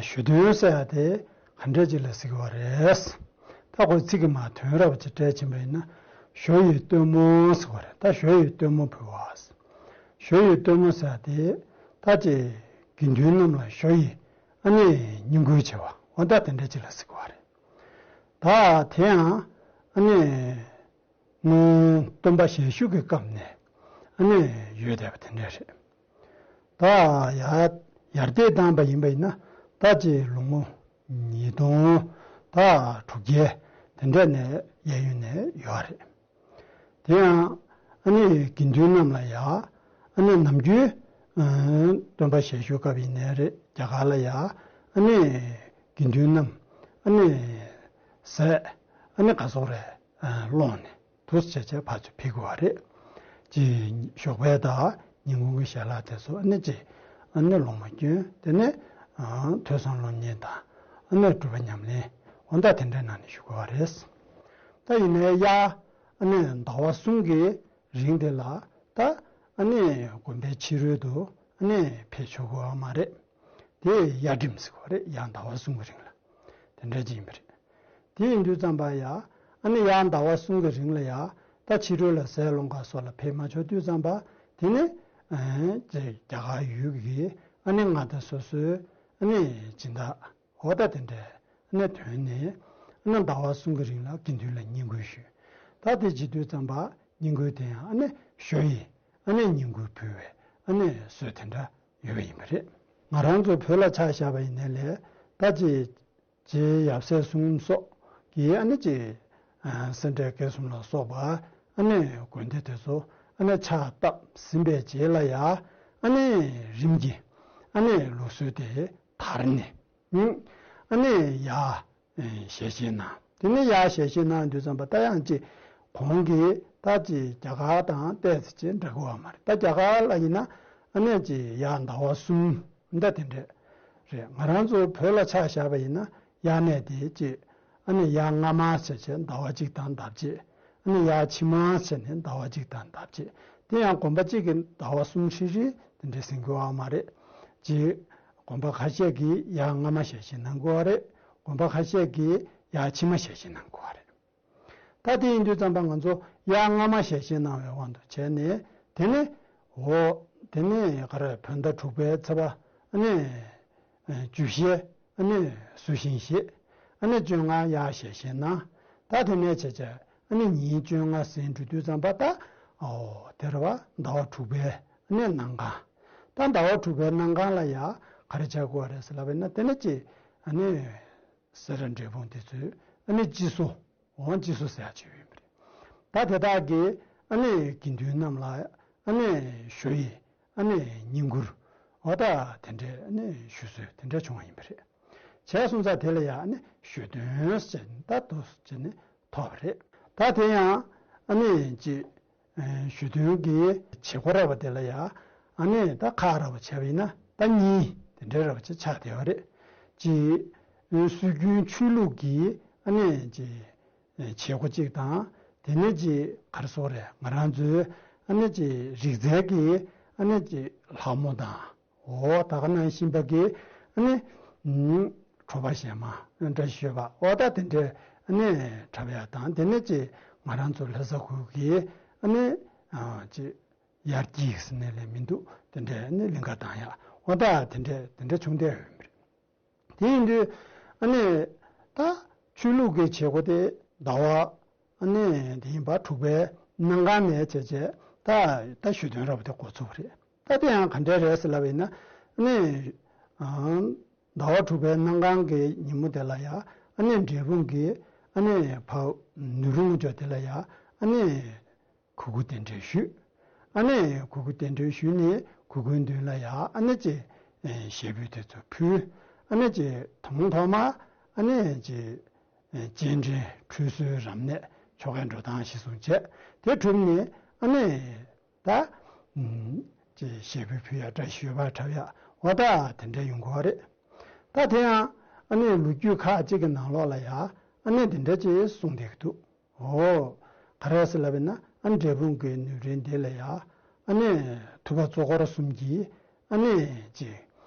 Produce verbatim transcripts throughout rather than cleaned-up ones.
ཞོ་སྟོན་ཟེར་ཡ་དེ་ག་འདྲ་ཅིག་ལ་ཟེར་གྱི་ཡོད་རེད། ད་ཁོའི་ཚིག་གི་མར་དོན་རབ་ཅིག་བཀྲལ་ཕྱིན་པ་ཡིན་ན། ཞོ་ཡི་སྟོན་མོ་ཟེར་གྱི་ཡོད་རེད། ད་ཞོ་ཡི་སྟོན་མོ་ཕུལ་བ། ཞོ་ཡི་སྟོན་མོ་ཟེར་ཡ་དེ་ད་ཅིག་དགེ་འདུན་རྣམས་ལ་ཞོ་ཡི་ཨ་ནི་བསྙེན་བཀུར་བྱེད་པ། འོ་ད་དེ་འདྲ་ཅིག་ལ་ཟེར་གྱི་ཡོད་རེད། ད་དེ་ཡང་ཨ་ནི་སྔོན་སྟོན་པ་ཞལ་བཞུགས་ཀྱི་སྐབས་ནས་ཨ་ནི་ཡོད་བསྡད་པ་དེ་འདྲ་རེད། ད་ཡར་ཡར་ལྟས་བཏང་བ་ཡིན་པ་ཡིན་ན། ད་ཅིག་ལོ་ངོ་ཉིས་སྟོང་ད་དྲུག་བརྒྱ་དེ་འདྲ་ནས་གཡས་གཡོན་ནས་ཡོད་རེད། དེ་ཡང་ཨ་ནི་དགེ་འདུན་རྣམས་ལ་ཡ་ཨ་ནི་ནམ་རྒྱུན་ཨ་སྟོན་པ་ཞལ་བཞུགས་སྐབས་ཡིན་ནའི་རེད། རྒྱ་གར་ལ་ཡ་ཨ་ནི་དགེ་འདུན་རྣམས་ཨ་ནི་ཟས་ཨ་ནི་ག་ཚོད་རེ་ཨ་སློང་ནས་དུས་བྱས་བྱས་ཕར་ཚུར་ཕུལ་དགོས་པ་རེད། ཅེས་ཞོགས་པའི་དང་ཉིན་གུང་གི་ཞལ་ལག་དེ་ཚོ་ཨ་ནི་ཅེས་ཨ་ནི་སློང་མོ་སྐྱོན། དེ་ནས་ཨ་ཐོས་བསམ་སློབ་གཉེར་དང་ཨ་ནི་སྒྲུབ་པ་ཉམས་ལེན། འོ་ད་དེ་འདྲའི་ནང་ནས་ཞུ་དགོས་པ་རེད། ད་ཡིན་ནའི་ཡ་ཨ་ནི་ཟླ་བ་གསུམ་གྱི་རིང་དེ་ལ་ད་ཨ་ནི་དགོན་པའི་ཕྱི་རོལ་དུ་ཨ་ནི་ཕེབས་ཆོག་གི་ཡོད་མ་རེད། དེ་ཡར་འགྲིམས་ཟེར་གྱི་ཡོད་རེད། ཡང་ཟླ་བ་གསུམ་གྱི་རིང་ལ་དེ་འདྲ་ཅིག་ཡིན་པ་རེད། དེ་ཡིན་དུས་ཙམ་པ་ཡ་ཨ་ནི་ཡང་ཟླ་བ་གསུམ་གྱི་རིང་ལ་ཡ་ད་ཕྱི་རོལ་ལ་ཟས་སློང་ག་སོགས་ལ་ཕེབས་མ་ཆོག་དུས་ཙམ་པ་དེ་ནི་ཨ་ཅེ་རྒྱ་གར་ཡུལ་གྱི་ཨ་ནི་མངའ་བདག་སོ་སོའི་ཨ་ནི་སྦྱིན་བདག་འོ་ད་དེ་འདྲའི་ཨ་ནི་ཐོན་ནས་ཨ་ནི་ཟླ་བ་གསུམ་གྱི་རིང་ལ་དགེ་འདུན་ལ་བསྙེན་བཀུར་ཞུས། ད་དེ་བྱེད་དུས་ཙམ་པ་བསྙེན་བཀུར་དེ་ཡང་ཨ་ནི་ཞོ་ཡི་ཨ་ནི་བསྙེན་བཀུར་ཕུལ་བའི་ཨ་ནི་སྲོལ་དེ་འདྲ་ཡོད་པ་ཡིན་པ་རེད། ང་རང་ཚོ་བོད་ལ་ཆ་བཞག་པ་ཡིན་ནའི་ལས་ད་ཅི་རྗེ་ཡབ་སྲས་གསུམ་སོགས་ཀྱིས་ཨ་ནི་ཅི་སེ་འབྲས་དགེ་གསུམ་ལ་སོགས་པ་ཨ་ནི་དགོན་སྡེ་དེ་ཚོ་ཨ་ནི་ཕྱག་བཏབ་ཟིན་པའི་རྗེས་ལ་ཡ་ཨ་ནི་རིམ་གྱིས་ཨ་ནི་ལུགས་སྲོལ་དེ་དར་ནས་ཨ་ནི་ཡ་ཞལ་བཞེས་གནང་། དེ་ནས་ཡ་ཞལ་བཞེས་གནང་དུས་ཙམ་པ་ད་ཡང་ཅི་གོང་གི་ད་ཅི་རྒྱ་གར་དང་ཏོག་ཙམ་ཅི་འདྲ་གི་ཡོད་མ་རེད། ད་རྒྱ་གར་ལ་ཡིན་ན་ཨ་ནི་ཅི་ཡ་ཟླ་བ་གསུམ་ད་དེ་འདྲ་རེད། ང་རང་ཚོ་བོད་ལ་ཆ་བཞག་པ་ཡིན་ན་ཡ་ནས་དེ་ཅི་ཨ་ནི་ཡ་སྔ་མ་བྱས་བྱས་ཟླ་བ་གཅིག་དང་ལྡབ་གཅིག་ཨ་ནི་ཡ་ཕྱི་མ་བྱས་ནས་ཟླ་བ་གཅིག་དང་ལྡབ་གཅིག་དེ་ཡང་དགོན་པ་གཅིག་གི་ཟླ་བ་གསུམ་ཧྲིལ་ཧྲིལ་དེ་འདྲ་ཟིན་གྱི་ཡོད་མ་རེད། ཅི་དགོན་པ་ཁ་ཤས་ཀྱིས་ཡ་སྔ་མ་ཞལ་བཞེས་གནང་དགོས་པ་རེད། དགོན་པ་ཁ་ཤས་ཀྱིས་ཡ་ཕྱི་མ་ཞལ་བཞེས་གནང་དགོས་པ་རེད། ད་དེ་ཡིན་དུས་ཙམ་པ་ང་ཚོ་ཡ་སྔ་མ་ཞལ་བཞེས་གནང་བའི་དབང་དུ་བྱས་ནས་དེ་ནས་འོ་དེ་ནས་ག་རེ་བོད་ཟླ་དྲུག་པའི་ཚེས་པ་ཨ་ནི་བཅུ་བཞི་ཨ་ནི་བསུ་ཞིང་བཞེས། ཨ་ནི་བཅོ་ལྔ་ཡ་ཞལ་བཞེས་གནང་། ད་དེ་ནས་བྱས་བྱས་ཨ་ནི་ཉིན་བཅོ་ལྔ་ཟིན་འགྲོ་དུས་ཙམ་པ་ད་འོ་དེ་རེད་བ། ཟླ་བ་དྲུག་པའི་ཨ་ནི་གནམ་གང་། ད་ཟླ་བ་དྲུག་པའི་གནམ་གང་ལ་ཡ་ག་རེ་བྱ་དགོས་རེད་ཟེར་ལབ་པ་ཡིན་ན་དེ་ནས་ཅི་ཨ་ནི་སེ་ར་འབྲས་སྤུངས་དེ་ཚོས་ཨ་ནི་སྤྱི་སོ། འོང་སྤྱི་སོ་ཟེར་ཡ་ཅིག་ཡོད་པ་རེད། ད་དེ་དག་གིས་ཨ་ནི་དགེ་འདུན་རྣམས་ལ་ཨ་ནི་ཞུ་ཡི་ཨ་ནི་བསྙེན་བཀུར་འོ་ད་དེ་འདྲའི་ཨ་ནི་ཞུ་སྲོལ་དེ་འདྲ་བྱུང་བ་ཡིན་པ་རེད། བྱས་སོང་ཙང་དེ་ལ་ཡ་ཨ་ནི་ཞུ་སྟོན་ཟེར་ནས་ད་དུ་བྱས་ནས་ཐོབ་པ་རེད། ད་དེ་ཡང་ཨ་ནི་ཅི་ཞུ་སྟོན་གྱི་བྱེད་སྒོ་ར་བ་དེ་ལ་ཡ་ཨ་ནི་ད་ཁག་ར་བ་བྱས་པ་ཡིན་ན་ད་གཉིས་དེ་འདྲའི་ར་བ་ཅིག་ཆགས་བསྡད་པ་རེད། ཅི་སྲོལ་རྒྱུན་ཆོས་ལུགས་ཀྱི་ཨ་ནི་ཅི་བྱེད་སྒོ་གཅིག་དང་། དེ་ནས་ཅི་ག་རེ་ཟེར་དགོས་རེད། ང་རང་ཚོའི་ཨ་ནི་ཅི་རིག་རྩལ་གྱི་ཨ་ནི་ཅི་ལྷ་མོ་དང་། འོ་ད་ག་ནང་བཞིན་པ་གི་ཨ་ནི་ཨུམ་ཁྲོ་བ་གཞས་མ་བཀྲ་ཤིས་ཞོལ་པ་འོ་ད་དེ་འདྲའི་ཨ་ནི་འཁྲབ་ཡ་དང་། དེ་ནས་ཅི་ང་རང་ཚོ་ལྷ་ས་ཁུལ་གྱི་ཨ་ནི་ཨ་ཅི་ཡར་སྐྱིད་ཟེར་ནས་ལས་མི་འདུག་དེ་འདྲའི་ཨ་ནི་གླིང་ག་བཏང་ཡ་འོ་ད་དེ་འདྲའི་དེ་འདྲའི་བྱུང་བསྡད་ཡོད་མ་རེད། དེ་ཡིན་དུས་ཨ་ནི་ད་ཆོས་ལུགས་ཀྱི་བྱེད་སྒོ་དེ་ཟླ་བ་ཨ་ནི་དེ་ཡིན་པ་དྲུག་པའི་གནམ་གང་ནས་བྱས་བྱས་ད་ད་ཞུ་སྟོན་ར་བ་དེ་འགོ་ཚུགས་པ་རེད། ད་དེ་ཡང་ག་འདྲ་རེད་ཟེར་ལབ་པ་ཡིན་ན་ཨ་ནི་ཨང་ཟླ་བ་དྲུག་པའི་གནམ་གང་གི་ཉིན་མོ་དེ་ལ་ཡ་ཨ་ནི་འབྲས་སྤུངས་ཀྱི་ཨ་ནི་ཕ་ནུ་རུ་ངོ་ཅོག་དེ་ལ་ཡ་ཨ་ནི་གུས་བཀུར་རྟེན་འབྲེལ་ཞུས། ཨ་ནི་གུས་བཀུར་རྟེན་འབྲེལ་ཞུས་ནས་གུས་བཀུར་མདུན་ལ་ཡ་ཨ་ནི་ཅེ་ཞལ་འབུལ་དེ་ཚོ་ཕུལ། ཨ་ནི་ཅེ་དང་ཐོག་མ་ཨ་ནི་ཅེ་སྤྱན་འདྲེན་ཁྲུས་གསོལ་རབ་གནས་ཆོ་གའི་འགྲོ་སྟངས་གཞིར་བཟུང་བྱས་དེ་གྲུབ་ནས་ཨ་ནི་ད་ཅེ་ཞལ་འབུལ་ཕུལ་ཡ་བཀྲ་ཤིས་ཞོལ་པ་འཁྲབ་ཡ་འོ་ད་དེ་འདྲ་ཡོང་གི་ཡོད་རེད། ད་དེ་ཡང་ཨ་ནི་ལོ་རྒྱུས་ཁག་ཅིག་གི་ནང་ལོགས་ལ་ཡ་ཨ་ནི་དེ་འདྲ་ཅེ་གསུངས་བསྡད་ཀྱི་འདུག་འོ། ག་རེ་ཟེར་ལབ་པ་ཡིན་ན་ཨ་འབྲས་སྤུངས་ཀྱི་ནུས་རིན་འདི་ལ་ཡ་ཨ་ནི་ཐུབ་པ་གཙོ་འཁོར་གསུམ་གྱིས་ཨ་ནི་ཅིག་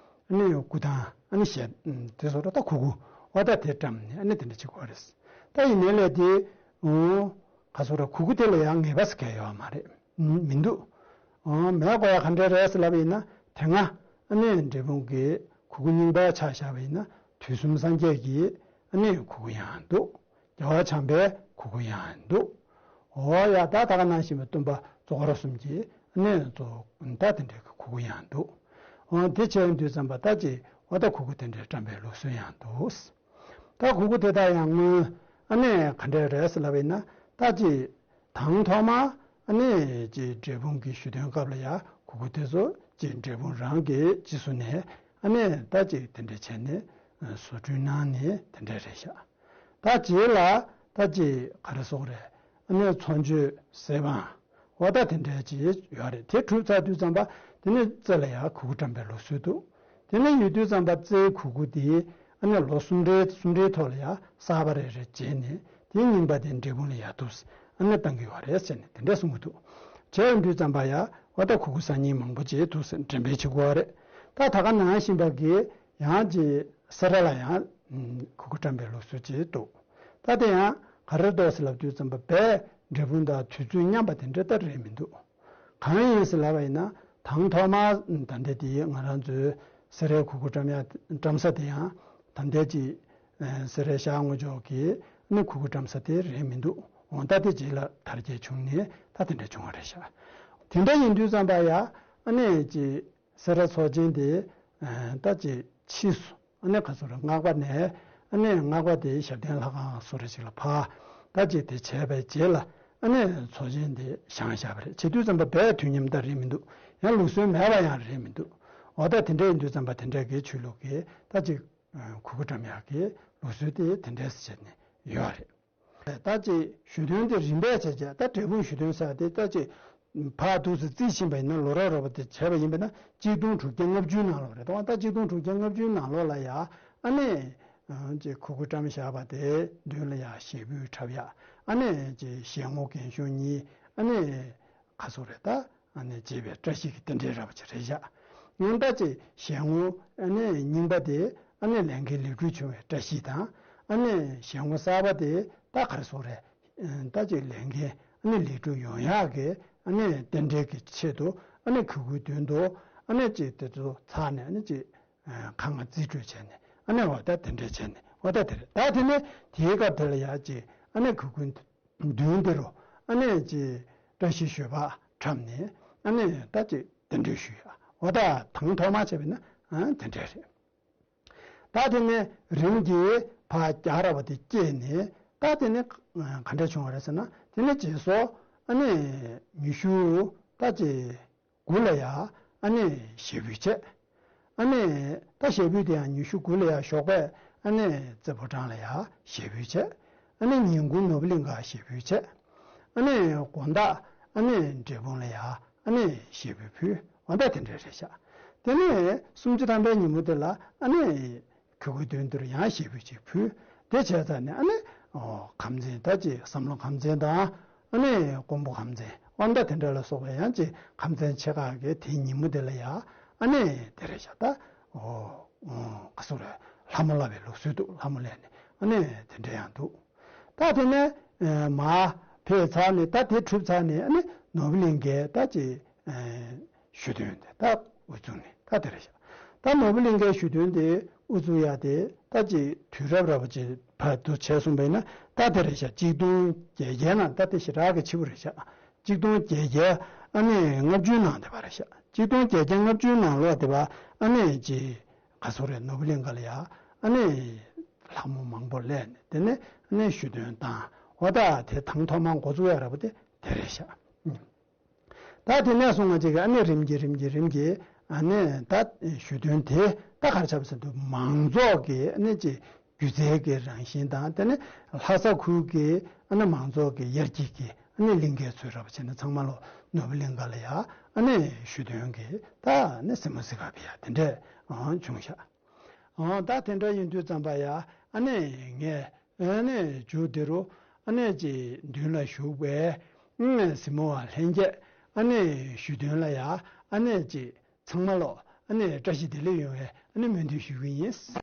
ཨ་ནི་སྐུ་ཐང་ཨ་ནི་ཞལ་དེ་སོགས་ད་གུ་གུ་འོ་ད་དེ་བཀྲམ་ནས་ཨ་ནི་དེ་འདྲ་བྱེད་དགོས་རེད། ད་ཡིན་ནའི་ལས་དེ་ག་སོགས་ར་གུ་གུ་དེ་ལ་ཡང་ངེས་པ་ཟེར་མཁན་ཡོད་མ་རེད། མི་འདུག་མེད་དགོས་ཡ་ག་འདྲ་རེད་ཟེར་ལབ་པ་ཡིན་ན། དེ་སྔ་ཨ་ནི་འབྲས་སྤུངས་ཀྱི་གུ་གུ་རྙིང་པ་ཆ་བཞག་པ་ཡིན་ན་དུས་གསུམ་སངས་རྒྱས་ཀྱི་ཨ་ནི་གུ་གུ་ཡང་འདུག་རྒྱལ་བ་བྱམས་པའི་གུ་གུ་ཡང་འདུག་འོ་ཡ་ད་ད་ག་ནང་བཞིན་པའི་སྟོན་པ་རྫོགས་རོ་གསུམ་གྱི་ཨ་ནི་རྫོགས་ད་དེ་འདྲའི་གུ་གུ་ཡང་འདུག་འོ་དེ་བྱས་ཡོང་དུས་ཙམ་པ་ད་ཅི་འོ་ད་གུ་གུ་དེ་འདྲའི་བཀྲམ་པའི་ལུགས་སྲོལ་ཡང་འདུག་ད་གུ་གུ་དེ་དག་ཡང་སྔོན་ཨ་ནི་ག་འདྲ་རེད་ཟེར་ལབ་པ་ཡིན་ན། ད་ཅི་དང་ཐོག་མ་ཨ་ནི་ཅི་འབྲས་སྤུངས་ཀྱི་ཞུ་སྟོན་སྐབས་ལ་ཡ་གུ་གུ་དེ་ཚོ་ཅི་འབྲས་སྤུངས་རང་གི་རྗེས་སུ་ནས་ཨ་ནི་ད་ཅི་དེ་འདྲ་བྱས་ནས་བཟོ་སྐྲུན་གནང་ནས་དེ་འདྲ་རེད་ཤག་ད་རྗེས་ལ་ད་ཅི་ག་རེ་ཟེར་དགོས་རེད། ཨ་ནི་ཚོན་མཆོད་གསེར་པང་འོ་ད་དེ་འདྲ་ཅིག་ཡོད་རེད། དེ་གྲུབ་ཚར་དུས་ཙམ་པ་དེ་ནས་རྩེ་ལ་ཡ་གུ་གུ་བཀྲམ་པའི་ལུགས་སྲོལ་འདུག་དེ་ནས་ཡོད་དུས་ཙམ་པ་རྩེའི་གུ་གུ་དེ་ཨ་ནི་ལོ་གསུམ་རེའི་གསུམ་རེའི་ཐོག་ལ་ཡ་གསར་པ་རེ་རེ་བརྗེས་ནས་དེའི་རྙིང་པ་དེ་འབྲས་སྤུངས་ལ་ཡ་འདུག་ཨ་ནི་བཏང་གི་ཡོད་རེད་ཟེར་ནས་དེ་འདྲ་གསུང་གི་འདུག་བྱས་ཡོང་དུས་ཙམ་པ་ཡ་འོ་ད་གུ་གུ་གསར་རྙིང་མང་པོ་ཅིག་འདུག་ཟེར་འགྲེམས་སྤེལ་བྱེད་དགོས་པ་རེད། ད་ད་ག་ནང་བཞིན་པ་གི་ཡང་ཅིག་སེ་ར་ལ་ཡང་གུ་གུ་བཀྲམ་པའི་ལུགས་སྲོལ་ཅིག་འདུག་ད་དེ་ཡང་ག་རེ་འདུག་ཟེར་ལབ་དུས་ཙམ་པ་རྦད་འབྲས་སྤུངས་དང་དུས་ཚོད་མཉམ་པ་དེ་འདྲ་ད་རེད་མི་འདུག་གང་ཡིན་ཟེར་ལབ་པ་ཡིན་ན་དང་ཐོག་མ་ད་ལྟ་དེ་ང་རང་ཚོའི་སེ་རའི་གུ་གུ་བཀྲམ་ཡ་བཀྲམ་ས་དེ་ཡང་ད་ལྟ་ཅིག་སེ་རའི་ཤར་ངོས་ཕྱོགས་ཀྱི་ནི་གུ་གུ་བཀྲམ་ས་དེ་རེད་མི་འདུག་འོ་ད་དེ་རྗེས་ལ་དར་རྒྱས་བྱུང་ནས་ད་དེ་འདྲ་བྱུང་བ་རེད་ཤག་དེ་འདྲ་ཡིན་དུས་ཙམ་པ་ཡ་ཨ་ནི་ཅིག་སེ་ར་ཚོགས་ཆེན་དེ་ད་ཅིག་ཕྱིས་སུ་ཨ་ནི་ག་ཚོད་རེད། སྔགས་པ་ནས་ཨ་ནི་སྔགས་པ་དེ་ཞབས་བརྟན་ལྷ་ཁང་སུ་རེ་ཞིག་ལ་ཕར་ད་ཅིག་དེ་བྱས་པའི་རྗེས་ལ་ཨ་ནི་ཚོགས་ཆེན་དེ་བཞེངས་བཞག་པ་རེད། བྱེད་དུས་ཙམ་པ་རྦད་དུས་མཉམ་ད་རེད་མི་འདུག་ཡང་ལུགས་སྲོལ་མེད་པ་ཡང་རེད་མི་འདུག་འོ་ད་དེ་འདྲ་ཡིན་དུས་ཙམ་པ་དེ་འདྲ་གི་ཆོས་ལུགས་ཀྱི་ད་ཅིག་གུ་གུ་བཀྲམ་ཡག་གི་ལུགས་སྲོལ་དེ་དེ་འདྲས་བྱས་ནས་ཡོད་རེད། ད་ཅིག་ཞུ་དོན་དེ་རིམ་པས་བྱས་བྱས་ད་འབྲས་སྤུངས་ཞུ་དོན་ཟེར་དེ་ད་ཅིག་ཕར་འདུག་སེ་རྩིས་ཕྱིན་པ་ཡིན་ན་ལོ་རབས་རོབ་དེ་བྱས་པ་ཡིན་པ་ན་གཅིག་སྟོང་དྲུག་བརྒྱ་ལྔ་བཅུའི་ནང་ལོགས་རེད། ད་ད་གཅིག་སྟོང་དྲུག་བརྒྱ་ལྔ་བཅུའི་ནང་ལོགས་ལ་ཡ་ཨ་ནི་ཅིག་གུ་གུ་བཀྲམ་བཞག་པ་དེ་མདུན་ལ་ཡ་ཞལ་ཕུད་འཁྲབ་ཡ་ཨ་ནི་ཅིག་ཞལ་ངོ་རྒན་གཞོན་གཉིས་ཨ་ནི་ག་ཚོད་རེད་ད། ཨ་ནི་བྱེད་པའི་བཀྲ་ཤིས་ཀྱི་རྟེན་འབྲེལ་ར་བ་ཅིག་རེད་བཞག་ཡང་ད་ཅིག་ཞལ་ངོ་ཨ་ནི་རྙིང་པ་དེ་ཨ་ནི་ལས་འགན་ལེགས་གྲུབ་བྱུང་བའི་བཀྲ་ཤིས་དང་། ཨ་ནི་ཞལ་ངོ་གསར་པ་དེ་ད་ག་རེ་ཟེར་དགོས་རེད། ད་ཅིག་ལས་འགན་ཨ་ནི་ལེགས་གྲུབ་ཡོང་ཡག་གི་ཨ་ནི་རྟེན་འབྲེལ་གྱི་ཆེད་དུ་ཨ་ནི་གུ་གུའི་མདུན་དུ་ཨ་ནི་ཅིག་དེ་ཚོ་ཚར་ནས་ཨ་ནི་ཅིག་ཁ་ང་རྩིས་སྤྲོད་བྱས་ནས་ཨ་ནི་འོ་ད་དེ་འདྲས་བྱས་ནས་འོ་ད་དེ་རེད། ད་དེ་ནས་དེའི་སྐབས་དེ་ལ་ཡ་ཅིག་ཨ་ནི་གུ་གུའི་མདུན་དེ་རུ་ཨ་ནི་ཅིག་བཀྲ་ཤིས་ཞོལ་པ་འཁྲབ་ནས་ཨ་ནི་ད་ཅིག་གདན་འདྲེན་ཞུ་ཡ། འོ་ད་དང་ཐོག་མ་བྱས་པ་ཡིན་ན་ཨ་དེ་འདྲས་རེད། ད་དེ་ནས་རིམ་གྱིས་ཕར་རྒྱ་ར་བ་དེ་སྐྱེས་ནས་ད་དེ་ནས་ག་འདྲས་བྱུང་བ་རེད་ཟེར་ན། དེ་ནས་རྗེས་སུ་ཨ་ནི་ཉི་ཤུ་ད་ཅིག་དགུ་ལ་ཡ་ཨ་ནི་ཞལ་ཕུད་བྱས། ཨ་ནི་ད་ཞལ་ཕུད་དེ་ཡང་ཉི་ཤུ་དགུ་ལ་ཡ་ཞོགས་པ་ཨ་ནི་རྩེ་ཕོ་བྲང་ལ་ཡ་ཞལ་ཕུད་བྱས། ཨ་ནི་ཉིན་གུང་ནོར་བུ་གླིང་ག་ཞལ་ཕུད་བྱས། ཨ་ནི་དགོང་དག་ཨ་ནི་འབྲས་སྤུངས་ལ་ཡ་ཨ་ནི་ཞལ་ཕུད་ཕུལ། འོ་ད་དེ་འདྲ་རེད་ཤག་དེ་ནས་སུམ་ཅུ་ཐམ་པའི་ཉིན་མོ་དེ་ལ་ཨ་ནི་གུ་གུའི་མདུན་དུ་ཡང་ཞལ་ཕུད་ཅིག་ཕུལ། དེ་བྱས་ཙང་ནས་ཨ་ནི་ཁམས་ཚན་ད་ཅིག་བསམ་བློ་ཁམས་ཚན་དང་། ཨ་ནི་མགོན་པོ་ཁམས་ཚན། དབང་ཟླ་དེ་འདྲ་ལ་སོགས་པའི་ཡང་ཅིག་ཁམས་ཚན་ཆེ་ཁག་གི་དེའི་ཉིན་མོ་དེ་ལ་ཡ་ཨ་ནི་དེ་རེད་ཤག་ད་འོ་ག་སུ་རེད། ལྷ་མོ་བསླབ་པའི་ལུགས་སྲོལ་འདུག་ལྷ་མོ་བསླབ་ནས་ཨ་ནི་དེ་འདྲ་ཡང་འདུག་ད་དེ་ནས་མར་ཕེབས་ཚར་ནས་ད་དེ་གྲུབ་ཚར་ནས་ཨ་ནི་ནོར་བུ་གླིང་གའི་ད་ཅིག་ཞུ་དོན་དེ་ད་དབུ་བཙུགས་ནས་ད་དེ་རེད་ཤག་ད་ནོར་བུ་གླིང་གའི་ཞུ་དོན་དེ་དབུ་བཙུགས་ཡ་དེ་ད་ཅིག་དུས་རབས་ར་བ་ཅིག་བར་དུ་བྱས་སོང་པ་ཡིན་ན་ད་དེ་རེད་ཤག་གཅིག་སྟོང་བརྒྱད་བརྒྱའི་ནང་ད་དེ་ཞེ་དྲག་གི་ཕྱི་པོ་རེད་ཤག་གཅིག་སྟོང་བརྒྱད་བརྒྱ་ཨ་ནི་ལྔ་བཅུའི་ནང་དེ་བ་རེད་ཤག་གཅིག་སྟོང་བརྒྱད་བརྒྱ་ལྔ་བཅུའི་ནང་ལོགས་དེ་བ་ཨ་ནི་ཅིག་ག་སུ་རེད། ནོར་བུ་གླིང་ག་ལ་ཡ་ཨ་ནི་ལྷ་མོ་མང་པོ་སླེབས་ནས་དེ་ནས་ཨ་ནི་ཞུ་དོན་བཏང་། འོ་ད་དེ་དང་ཐོག་མ་འགོ་བཙུགས་ཡ་ར་བ་དེ་དེ་རེད་ཤག་ད་དེ་ནས་སོང་བ་ཅིག་གི་ཨ་ནི་རིམ་གྱིས་རིམ་གྱིས་རིམ་གྱིས་ཨ་ནི་ད་ཞུ་དོན་དེ་ད་ག་རེ་ཆགས་པ་ཟེར་དུས་མང་ཚོགས་ཀྱི་ཨ་ནི་ཅིག་སྒྱུ་རྩལ་གྱི་རང་བཞིན་དང་དེ་ནས་ལྷ་ས་ཁུལ་གྱི་ཨ་ནི་མང་ཚོགས་ཀྱི་ཡར་རྒྱས་ཀྱི་ཨ་ནི་གླིང་གའི་ཚུལ་ར་བ་བྱས་ནས་ཚང་མ་ལོ་ནོར་བུ་གླིང་ག་ལ་ཡ་ཨ་ནི་ཞུ་དོན་གྱི་ད་ཨ་ནི་སི་མོ་སི་ཀ་བི་ཡ་དེ་འདྲས་བྱུང་ཤག་ཨ་ད་དེ་འདྲ་ཡིན་དུས་ཙམ་པ་ཡ་ཨ་ནི་ངས་ཨ་ནི་མཇུག་དེ་རུ་ཨ་ནི་ཅིག་མདུན་ལ་བཞུགས་པའི་ཨ་གཟིགས་མོ་བ་ལྷན་རྒྱས་ཨ་ནི་ཞུ་དོན་ལ་ཡ་ཨ་ནི་ཅིག་ཚང་མ་ལོ་ ཨ་ནི་བཀྲ་ཤིས་བདེ་ལེགས་ཡོང་བའི་ཨ་ནི་སྨོན་འདུན་ཞུ་གི་ཡིན།